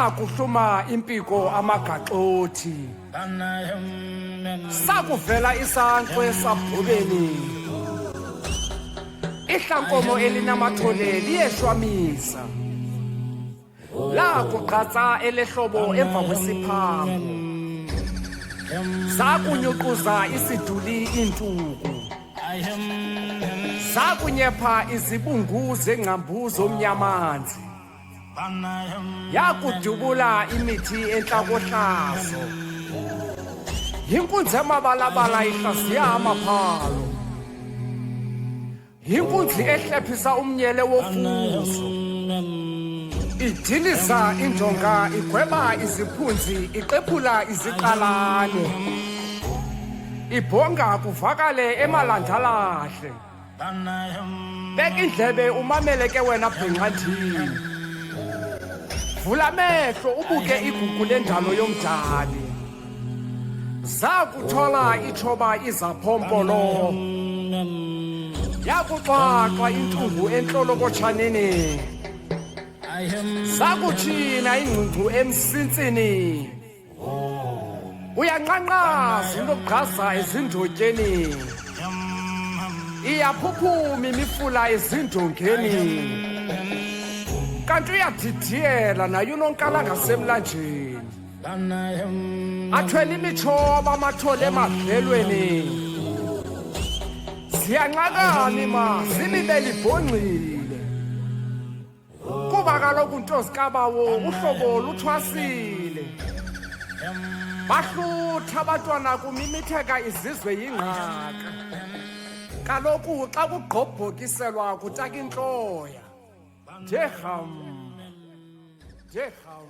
Zakuhluma impiko amagaxothi. Sakuvela isankxwe sabhubeni. Ihlankomo elinamathole liyeshwamisa. Lakugqatsa elehlobo emva kwesiphango. Zakunyuquza isiduli iintuku. Zakunyepha izibungu zengcambu zomnyamanzi. Yakudubula imithi entlakohlazo. Yinkunzi emabalabala ihlaziya amaphalo. Yinkunzi ehlephisa umnyele wofuzo. Idiliza injonga igweba iziphunzi iqephula iziqalane. Ibhonga kuvakale emalandalahle. Beka indlebe umamele ke wena bhinqandini. Vula amehlo ubuke igugu lendalo yomdali. Zakuthola itshoba izaphompolo. Yakuxwaxwa intungu entlolokotshaneni. Zakutshina ingcungcu emsintsini. Uyanqanqaza unogqaza ezindotyeni. Iyaphuphuma imifula ezindongeni. Kanti uyadidiyela naye unonkala ngasemlanjeni. Athwele imitshoba amathole emadlelweni. Ziyanxakana imazi imibele ibhongxile. Kuba kaloku nto zikabawo uhlobo luthwasile. Bahlutha abantwana kumimitheka izizwe yingqaka. Kaloku xa kugqobhokiselwa kutaka intloya. Nje rham. Nje rham.